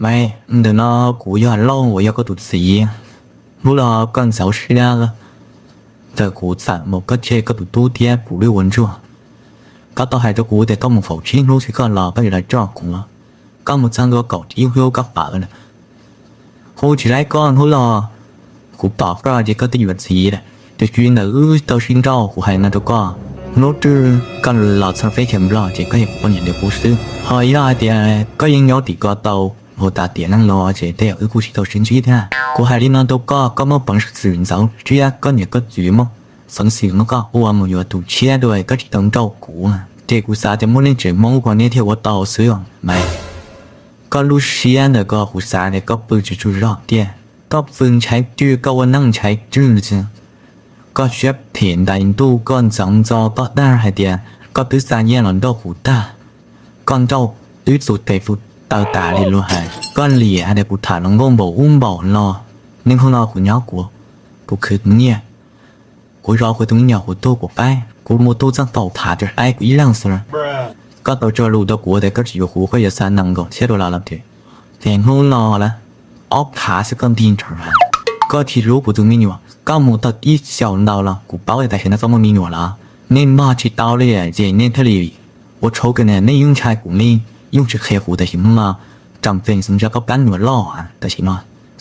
Maiv, ntawm no kuv yog Lauj uas yog koj tus txiv. Hnub no koj ntxhov siab ntawm kuv txawm mus koj tseg koj tus tub thiab kuv lub ua ntsuag. Koj tau hais rau kuv tias koj mus faus tsib hnub xwb koj los koj yuav los coj kuv. Koj mus txog ntua kaum tsib hnub koj pawv lawm. Kuv tsis laib koj hnub no, kuv pom koj ces koj twb yuav txiv lawm. Tiam sis ntawm wb tau sib nrauj kuv hais no rau koj, hnub twg koj los txog teb chaws Nplog ces koj yog kuv poj niam ntiag kuv xwb. Ho ib lo hais tias koj yeej nyob tim ko tau mus tas tiam neej los ces tej zaum wb kuj tsis tau sib ntsib thiab. Kuv hais li no rau koj, koj muaj peev xwm ntxeev siab koj niam koj txiv muab peev xwm muab koj ua mus yuav tus tshiab dua koj tsis tau nrauj kuv. Ces kuv xav tias muaj neej tsev Hmoob ko neb thiaj ua tau xwb. Maiv, koj lub siab ntawm ko kuv xav tias koj pw tsis tsaug zog tiag. Koj pw ntshai twg, koj ua neej ntshai twg xwb. Koj siab phem ntais ntuj, koj ntxeev ntxo koj dag hais tias koj twb xa nyiaj los nrauj kuv tag. Koj nrauj wb txhua tes txhua taw tas li lus hais. Koj liam hais tias kuv tham hluas nkauj npaum ub npaum no. Niaj hnub no kuv nyob kuv, kuv khwv kuv nyiaj, kuv zov kuv tus me nyuam, kuv tu kuv qaib, kuv mus tu txoj faus tham rau qaib kuv ib leeg xwb. Koj tau tso lus rau kuv tias koj tsis yuav kuv, koj yuav xa nees nkaum txhiab dollar los tias, ces hnub no lawm, ob phav xwb koj nti nrho. Koj tsis hlub kuv tus me nyuam, koj mus tau ib xyoos ntau los kuv paub tias tam sim no koj muaj me nyuam lawm. Nej mog tsis tau li ces nej thiaj li ua tshauv kawg, nej yeej ntshai kuv, nej yeej tsis qhia kuv tam sim no. Tseem tseem xav ntsia koj plab nyuam loj tam sim no.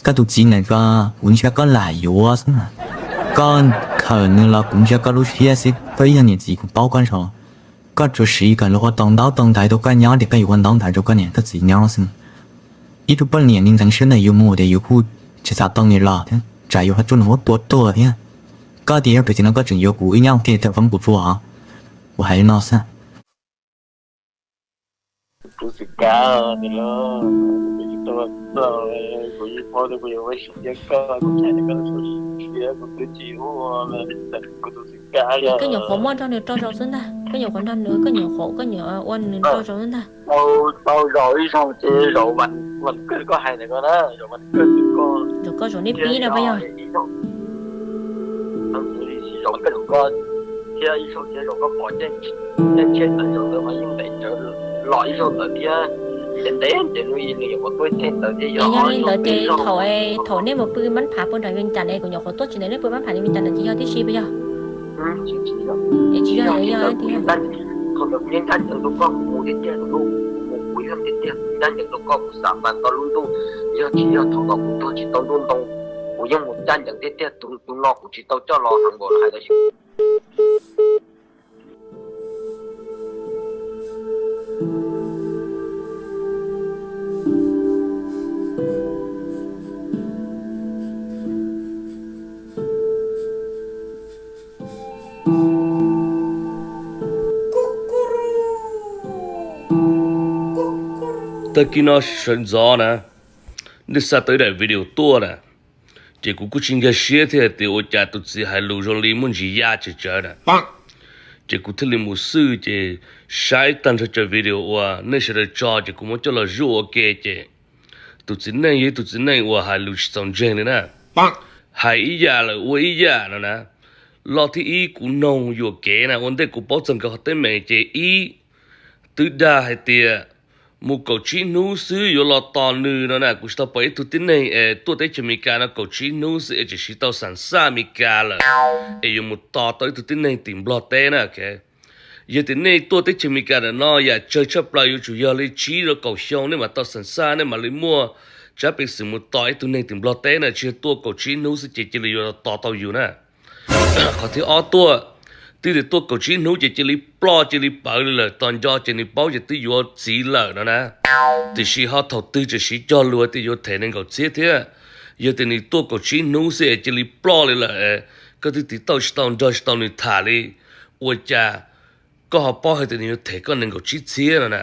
Koj tus txiv ntawm ko kuv ntsia koj lam yuav xwb. Koj khawm nws los kuv ntsia koj lub siab xwb, koj ib yog niam txiv kuv paub koj zoo. Koj tsuas siv kom luag ua tau ntaub tau ntawv rau koj nyob tias koj yuav ua ntaub ntawv rau koj niam koj txiv nyob xwb. Ib tug poj niam li ntxeev siab ntawm yus mus tias yus kuj tsis xav tau nws los thiab, tsam yus ho tsuas nws muab tua tuag thiab. Koj tias yog tam sim no koj tseem yuav kuv wb nyob ua ke tawm foob kuv tua os. Kuv hais li no xwb. Koj nyuam qhuav muab nrog nws rau zaum xwb ntag, koj nyuam qhuav nrog nws, koj nyuam qhuav ua nws rau zaum xwb ntag. Zaum ib zaug ces zaum, zaum koj hais ntawm ko, zaum koj zaum neb pib no puas yog? Zaum koj zaum ko thiab ib zaug thiab zaum koj pom ceeb tsheej ntawd zaum ntawd mas yeej ntev tsawv los ib zaug ntawd thiab. Ces ntev ces nws nws yuav ua tuaj ceeb ntawd thiab. Yog li ntawd ces thaum, thaum neb mus pw mab phav puag nram Vias Cas es kuv nyuam qhuav tuaj tsis ntev neb pw mab phav Vias Cas ntawd ces yog tib si puas yog? Tsis yog, yog thaum ntawd kuv yeej ncaj ncees rau koj, kuv mus tiag tiag tus hlub, kuv mus kuv yeej tiag tiag, kuv ncaj ncees rau koj, kuv xav npas nto lub ntuj, yog tsis yog thaum ntawd kuv tuag tsis tau ntuj ntoo, kuv yeej mus ncaj ncees tiag tiag, tus tus no kuv tsis tau coj los heev npaum hais los xyov. Tag kis no sawv ntxov na, nej xa tau ib daim video tuaj na, ces kuv kuj tsis nkag siab thiab tias ua cas tus txiv hais lus zoo li muaj ntsis ya tsawv tsawv na. Ces kuv thiaj li mus xwj ces saib tag nrho cov video uas nej sawv daws tso ces kuv muab coj los zuaj ua ke ces tus txiv neej yog ib tug txiv neej uas hais lus tsis txaus ntseeg li na. Hais ib yam lawm ua ib yam no na. Lo thib ib kuv noog yuam kev na, ua ntej kuv paub txog nkawd qhov teeb meem ces ib, twb dag hais tias mus kaum tsib hnub xwb yuav los tos nws no na. Kuv tsis tau pom ib tug tib neeg es tuaj teb chaws Amelikas no kaum tsib hnub xwb es tseem siv tau xam xaj Amelikas lawm es yuav mus tos tau ib tug tib neeg tim Nplog teb na. Yog tias nej tuaj teb chaws Amelikas ntawm no yam tsawg tshaj plaws yuav tsum yog li tsib rau kaum xyoo nej mam tau xam xaj, nej mam li muaj tsab peev xwm mus tos ib tug neeg tim Nplog teb na, tsis yog tuaj kaum tsib hnub xwb ces cia li yuav tos tau yus na. Qhov thib ob tuaj, twb tias tuaj kaum tsib hnub ces cia li ploj cia li pawv li lawm, tos nco ces nws paub ces twb yuav txiv lawm no na. Tiam sis ho thaum twg tseem siv cog lus tias yuav them nees nkaum txhiab thiab. Yog tias nws tuaj kaum tsib hnub xwb es cia li ploj li lawm, koj twb tiv tauj tsis tau nrog tsis tau nws tham li, ua cas koj ho paub hais tias nws yuav them koj nees nkaum tsib txhiab no na?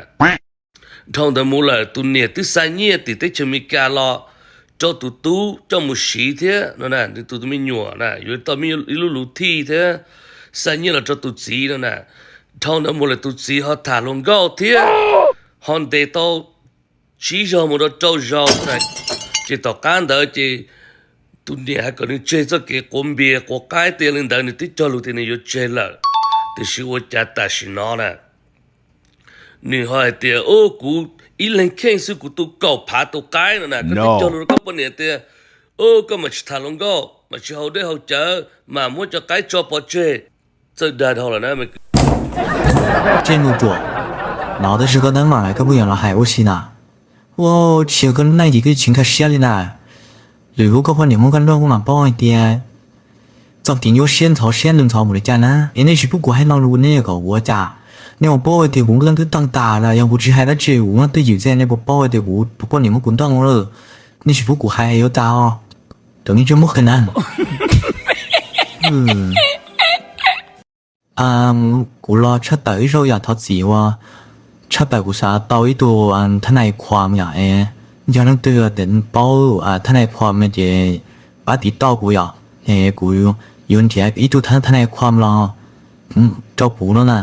Dhau ntawd mus lawm tus niam twb xa nyiaj tim teb chaws Amelikas los rau tus tub coj mus siv thiab no na, nws tus me nyuam na yuav tau ib lub luv thij thiab, xa nyiaj los rau tus txiv no na. Dhau ntawd mus lawm tus txiv ho tham hluas nkauj thiab, ho ntes tau tsib zaug mus rau rau zaus na. Ces tom qab ntawd ces tus niam hais kom nws tseg txoj kev quav npias quav qaib tias li ntawd, nws twb cog lus tias nws yuav tseg lawm, tiam sis ua cas tam sim no na nws ho hais tias, u, kuv Ib leeg kheej xwb kuv tu kaum phav tus qaib no na, koj twb cog lus rau koj poj niam tias, koj mam tsis tham hluas nkauj, mam tsis haus dej haus cawv, mam muab cov qaib tso pov tseg. Txawj dag dhau lawm na. Tsej nus ruam, no tab sis koj teeb meem koj pheej yuav los hais ua si na. Ua tsis yog koj neej ces koj tsis nkag siab li na. Lwm hnub koj poj niam muab koj nrauj koj mam paub hais tias txoj kev nyuaj siab ntxhov siab nws ntxhov npaum li cas na. Es nej tsis pub kuv hais lo lus nej kom kuv ua cas? Nej ua paub hais tias kuv leej twb tag tas lawm, yog kuv tsis hais dab tsi kuv muab twj ywm txij, nej puas paub hais tias kuv tus poj niam muab kuv nrauj lawm? Nej tsis pub kuv hais yuav tas os. Cov me ntsuj muag qhia na. Kuv los tshaj tawm ib zaug yom, thov txim uas tshaj tawm kuv xav tau ib tug thab nais khuam yom. Yog leej twg paub thab nais khuam ces pab tiv tauj kuv yom, es kuv yuav nrhiav ib tug thab nais khuam los rau kuv no na.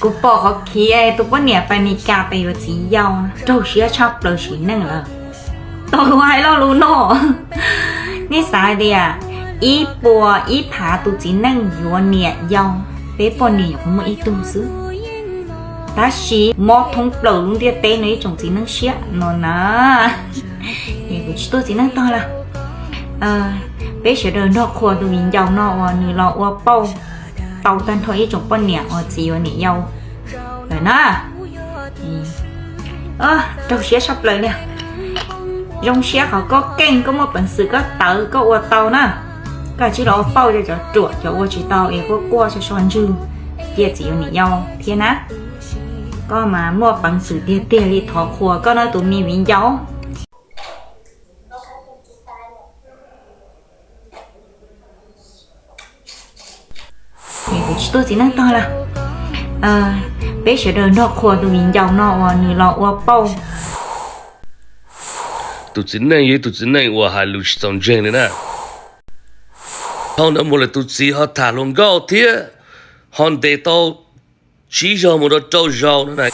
Kuv pom qhov khiav tus poj niam pais Meskas pem yuav txiv yau, raug siab tshaj plaws sim neej lawm. Tau kuv hais lo lus no, nej xav hais tias ib puas ib phav tus txiv neej yuav niam yau, peb poj niam nyuam qhuav muaj ib tug xwb. Tab sis mob thoob plaws lub ntiaj teb no ib tsoom txiv neej siab no na. Es kuv tsis tuaj txiv neej tog lawm. Peb sawv daws nrog qhuas tus viv ncaus no uas nws los ua pauj tau tag nrho ib tsoom poj niam uas txiv yuav niam yau lawm na. Raug siab tshaj plaws li. Zoo siab qhov koj keej, koj muaj peev xwm, koj tawv, koj ua tau na. Koj tsis los ua pauj rau cov ruam cov ua tsis tau es quaj quaj so so ntswg cia txiv yuav niam yau thiab na. Koj mas muaj peev xwm tiag tiag li, thov qhuas koj na tus me viv ncaus. Kuv tsis tuaj txiv neej tog lawm. Peb sawv daws nrog qhuas tus viv ncaus no uas nws los ua pauj. Tus txiv neej yog ib tus txiv neej uas hais lus tsis txaus ntseeg li na. Dhau ntawd mus lawm tus txiv ho tham hluas nkauj thiab, ho ntes tau tsib zaug mus rau rau zaus no na.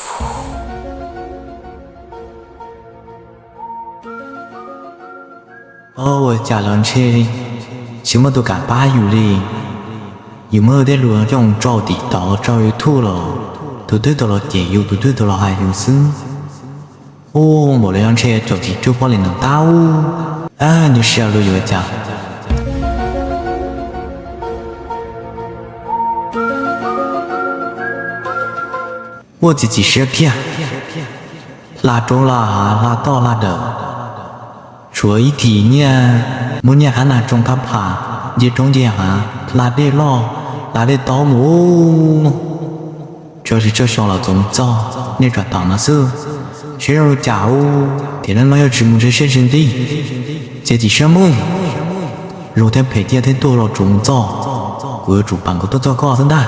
Ua cas los ntshe tsis muaj tus kam pab yus li. Yus muab tej lus coj mus rau TikTok rau YouTube los tus twg tau los cem yus, tus twg tau los hais yus xwb. Ua npaum li no ntshe txaus tsis cuag poj niam ntawd tau. Nws sia lus yuav cas. Ua txiv txim siab kiag, hla roob hla hav hla toj hla dawm, tshuav ib thim nyiaj, muab nyiaj qab nag tsoo qab pham, nce roob nce hav, hla dej loj, hla dej taub mus. Tso siv tsawg xyoo los txaus mus txog nej tsam tam no xwb. Siab zoo li cas ub, tiam neej no yog tsis mus ntshe siab tsis nti. Txiav txim siab mus, zoo thiab phem ciaj thiab tuag los tsuav mus txog, kuv yuav tsum pam nkaus tuaj txog koj xwb ntag.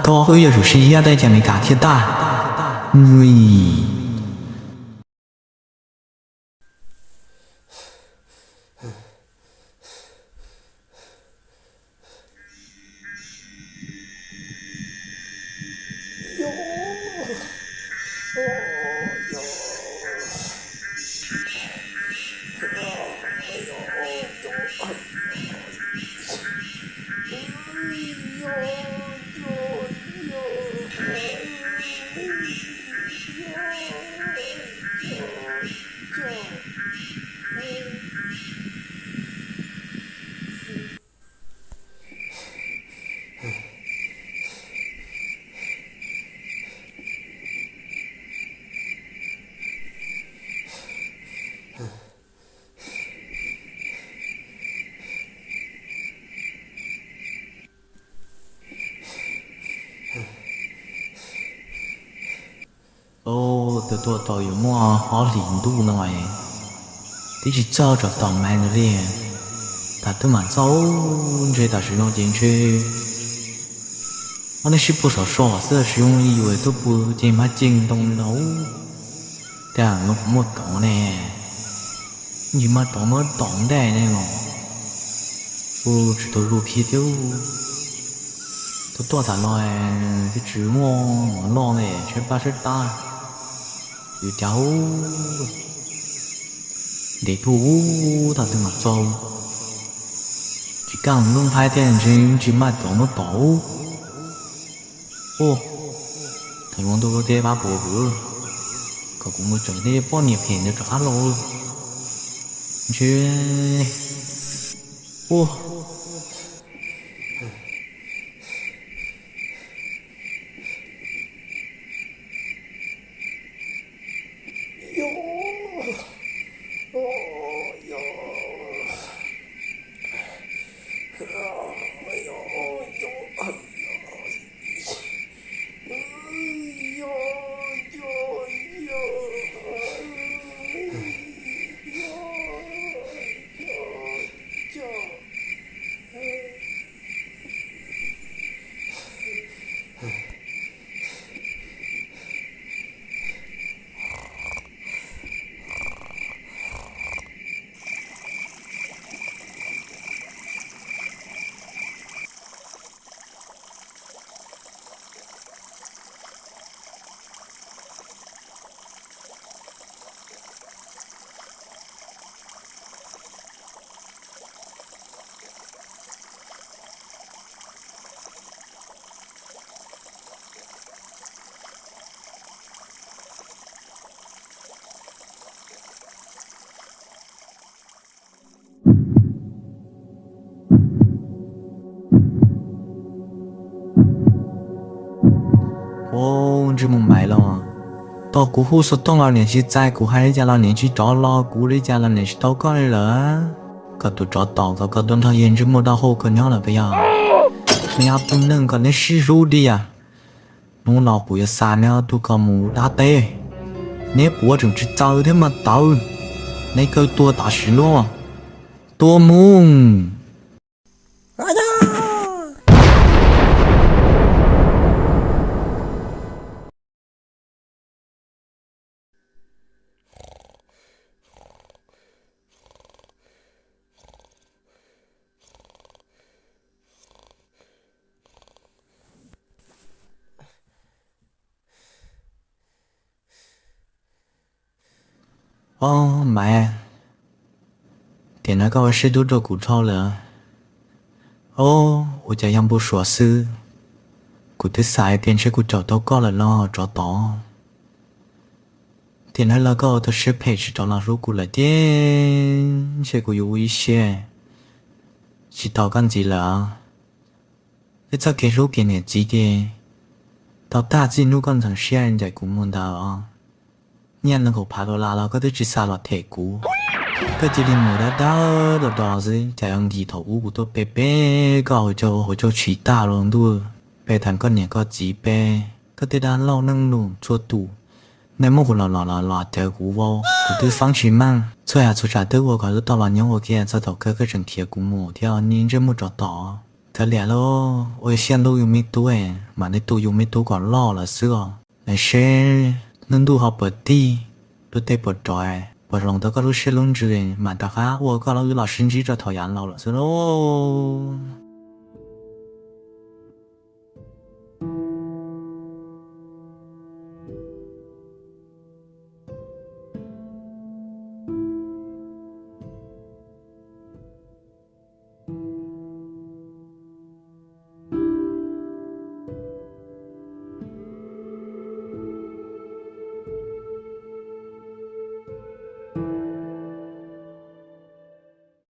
Koj wb yuav tsum sib hiab tej cas Meskas thiaj tag. Tus tuaj tau yuav muaj ob hlis ntuj no, twb tsis txog tsom tom mas ntawd li. Tam twg mam txog, ntshe tam sim no ces ntshe ob neeg sib puag sov so xwb, tab sis zoo li yus tuaj pw ces maj ceej ntoo li no. Cas muaj toov ne, ntsis maj toov muab tom ntej ne los, kuj tsis tau luag kiag thiab. Tuaj tuaj tam no twb tsis muaj mov noj ne, tshaib plab tshaib plab, yus cas ub, ntev tuaj ub, tam twg mam txog. Tsis kaj mus noj nqaij thiab, ntshe ntsis maj toov muab tom ub. Nws ua ntu ua teb pab puas kuv, kom kuv mus tseem tej poj niam phem ntawd rov qab los. Ntshe, ua, Ua, ntsej muag maiv los, tau kuv hu xov tooj los niam tsis txais, kuv hais li cas los niam tsis rov los, kuv li cas los niam tsis tau koj li lawm. Koj tus tsov tom, kom koj tuaj nrog yawg ntsej muag dau hau koj nyob lawm puas yog? Neb ob tug neeg kom neb sib hlub tiag. Hnub no kuv yuav xa neb ob tug ko mus dab teb. Neb puav tseem tsis txaws thiab mas tawv. Neb kawg tuag tam sim no. Tuag mus. Ob Maiv, tiam no koj ua siab dub rau kuv dhau lawm. Ob, ua cas yog npau suav xwb. Kuv twb xav tias ntshe kuv caum tau koj lawm no tsov tom. Tiam no los koj ua tau siab phem tsis rov los hlub kuv lawm thiab, ntshe kuv yuav ua ib siab tsis tos koj ntxiv lawm. Peb txoj kev hlub kev niam txiv ces tau tag txij hnub koj ntxeev siab ncaim kuv mus ntawd os. Nyiaj nees nkaum phav dollar los koj twb tsis xa los them kuv. Koj cia li mus dawb dawb do do xwb, cas yuav nkim thaum ub kuv tuaj pe pe koj hauv caug tshis tag los ntuj, pe tag koj niam koj txiv pe, koj tej dab laug neej nus txhua tus. Nej muab kuv los los los los cawv kuv vau, kuv twb faib tsis meej, txhua yam txhua tsav twb ua kom wb tau los nyob ua ke, txog thaum kawg koj tseem khiav kuv mus thiab, niag ntsej muag tsov tom. Kav liam lauj, ua siab hlub yus me tub, mam li tu yus me tub kom loj lawm xwb os. Nws seb hnub ntuj ho puas tig, lub teb puas rov, puas hloov tau koj lub siab lub ntsws, mam rov qab ua koj lub wb los sib ntsib rau thaum yav laus lawm xwb lauj.